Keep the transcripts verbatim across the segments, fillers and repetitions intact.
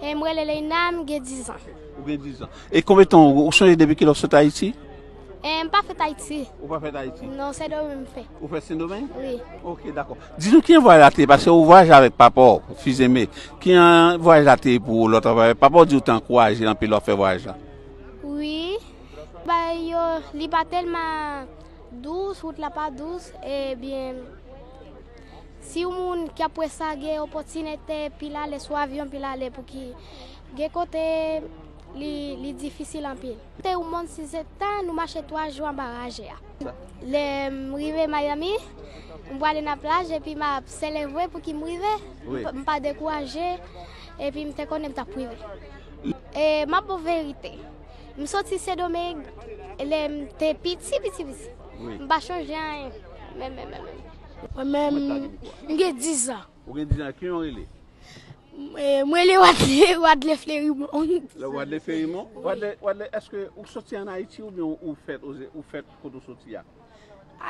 E m rele Leina, m gen diz an. Ou gen diz an. E konbyen tan ou, ou sonje depi kilè ou sot Ayiti? E m pa fèt Ayiti. Ou pa fèt Ayiti? Non, Sendomeng m fèt. Ou fèt Sendomeng? Wi. Ok, dakò. Di nou kijan vwayaj la te ye, paske ou vwayaje avèk papa w, Fizeme. Kijan vwayaj la te ye pou ou lè w t ap vwayaje? Papa w di w te ankouraje l anpil lè w ap fè vwayaj la? Wi. Bay yo, li pa tèlman dous, wout la pa dous, ebyen, si yon moun ki ap wè sa gen opòtinite pil alè sou avyon, pil alè pou ki gen kote li, li difisil anpil. Te yon mòn sizètan, nou mache twa jou anba raje a. Lè m rive Miami, m prale nan plaj epi m ap selebre pou ki m rive. Wi. M pa, m pa dekouraje epi m te konnen m t ap rive. E m ap bon verite. M soti Sendomeng lè m te piti, piti, piti. Wi. M pa chonje anyen. Menm, menm, menm, menm. Mwen menm, m gen diz an. Ou gen diz an, kijan w rele? E, mwen rele Wadley, Wadley Flerimon. Le Wadley Flerimon? Wi. Wadley, Wadley, èske ou soti ann Ayiti oubyen ou, ou fèt oze, ou fèt kote ou soti a?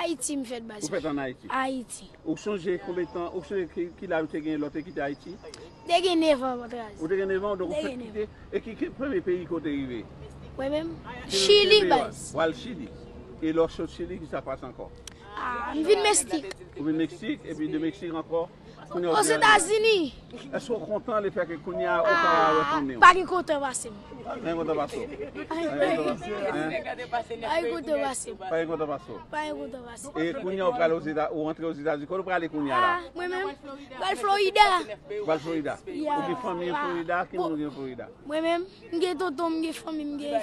Ayiti m fèt, baz. Ou fèt ann Ayiti? Ayiti. Ou sonje konbyen tan, ou sonje ki, ki laj ou te gen lè w te kite Ayiti? Te gen nèf an, baz. Ou te gen nèf an, donk ou fèt kite. E ki, ki premye peyi ke w te rive? Mwen menm? Ki premye peyi w al? Chili, baz. W al Chili. E lè w sot Chili, ki sa k pase ankò? Ah, m vin Meksik. Ou vin Meksik, epi de Meksik ankò? Kounye a w vin Ozetazini. Èske w kontan lefètke kounye a ou pa wè fanmi w? Ah, pa gen kontan pase m. Pa gen kontan pase w. Pa gen kontan pase w. Hein? Pa gen kontan pase m. Pa gen kontan pase w. Pa gen kontan pase m. E kounye a w pral Ozeta-, ou rantre Ozetazini, kote w prale kounye a la? Ah, mwen menm, pral Florida. Pral Florida? Yeah. Ou gen fanmi an Florida? Ki moun gen Florida? Mwen menm, m gen tonton, m gen fanmi, m gen,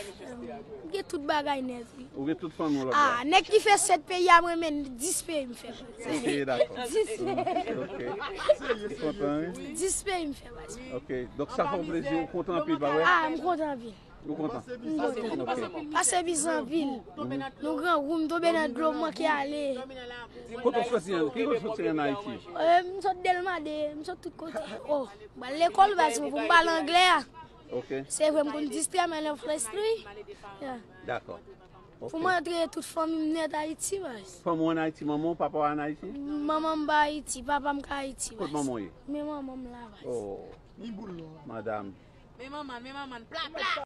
m gen tout bagay nèt, wi. Ou gen tout fanmi w lòt bò? Ah, nèg ki fè sèt peyi a, mwen menm, dis peyi m fè. Ok, dakò. Dis. Ok. Ou kontan, wi? Dis peyi m fè, baz. Ok, donk sa fè w plezi, ou kontan anpil, pa vre? Ah, m kontan anpil. Ou kontan? M kontan. Ok. Pase bizan anpil. Nou grangou, m tonbe nan dlo, m manke ale. Kote w soti an? Ki kote w soti an Ayiti? Eh, m sot Delma de, m sot tout kote. Oh, m al lekòl, baz, pou m pale anglè a. Ok. Se vre, m konn distrè, men nan Frans, wi. Yeah. Dakò. Ok. Pou m antre tout fanmi m nèt Ayiti, baz. Fanmi w ann Ayiti, manman w, papa w ann Ayiti? Manman m pa Ayiti, papa m ka Ayiti, baz. Kot manman w ye? Men manman m la, baz. Oh. Madanm. Men manman, men manman, pla, pla.